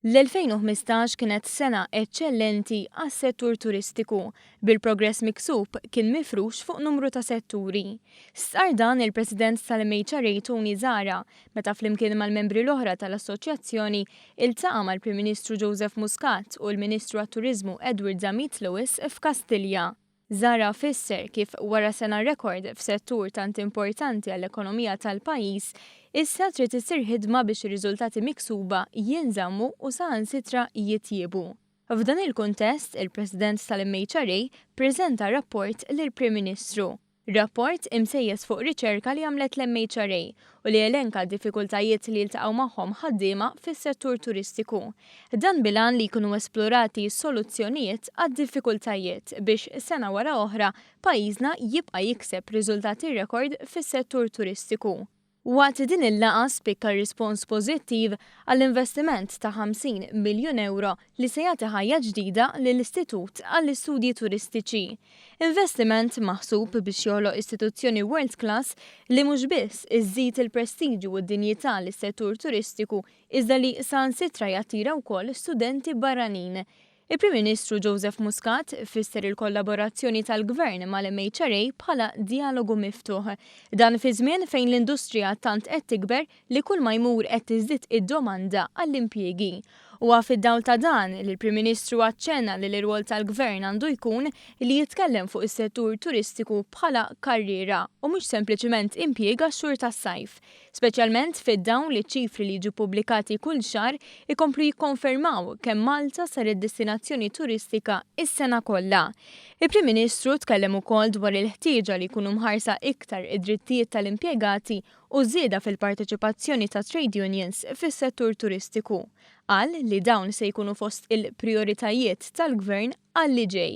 L-2015 kienet sena eċċellenti għas-settur turistiku, bil-progress miksub kien mifrux fuq numru ta' setturi. Stqarr dan il-President tal-MHRA Tony Zahra meta flimkien mal-membri l-oħra tal-assoċjazzjoni iltaqa' mal-Prim Ministru Joseph Muscat u l-Ministru għat-Turiżmu Edward Zammit Lewis f'Kastilja. Zahra fisser kif wara sena rekord f'settur tant importanti għall-ekonomija tal-pajjiż, issa trid issir ħidma biex ir-riżultati miksuba jinżammu u saħansitra jitjiebu. F'dan il-kuntest, il-President tal-MHRA ppreżenta rapport lill-Prim Ministru. Rapport imsejjes fuq riċerka li għamlet l-MHRA u li elenka d-diffikultajiet li jiltaqgħu magħhom ħaddiema fis-settur turistiku. Dan bil-għan li jkunu esplorati soluzzjonijiet għad-diffikultajiet biex sena wara oħra pajjiżna jibqa' jikseb riżultati rekord fis-settur turistiku. Waqt din il-laqgħa spikka r-rispons pożittiv għall-investiment ta' 50 miljun ewro li se jagħti ħajja ġdida lill-Istitut għall-Istudji Turistiċi. Investiment maħsub biex joħloq istituzzjoni world class li mhux biss iżżid il-prestiġju u d-dinjità lis-settur turistiku iżda li saħansitra jattira wkoll studenti barranin. Il-Prim Ministru Joseph Muscat fisser il-kollaborazzjoni tal-Gvern mal-MHRA bħala djalogu miftuħ. Dan fi żmien fejn l-industrija tant qed tikber li kull ma jmur qed tiżdied id-domanda għall-impjiegi. Huwa fid-dawl ta' dan li l-Prim Ministru aċċenna li l-irwol tal-Gvern għandu jkun li jitkellem fuq is-settur turistiku bħala karriera u mhux sempliċiment impjieg għax-xhur tas-sajf. Speċjalment fid-dawl li ċ-ċifri li jiġu ppubblikati kull xahar ikomplu jikkonfermaw kemm Malta saret destinazzjoni turistika s-sena kollha. Il-Prim Ministru tkellem ukoll dwar il-ħtieġa li jkunu mħarsa iktar id-drittijiet tal-impjegati u żieda fil-parteċipazzjoni ta' trade unions fis-settur turistiku. Qal li dawn se jkunu fost il-prijoritajiet tal-Gvern għal li ġej.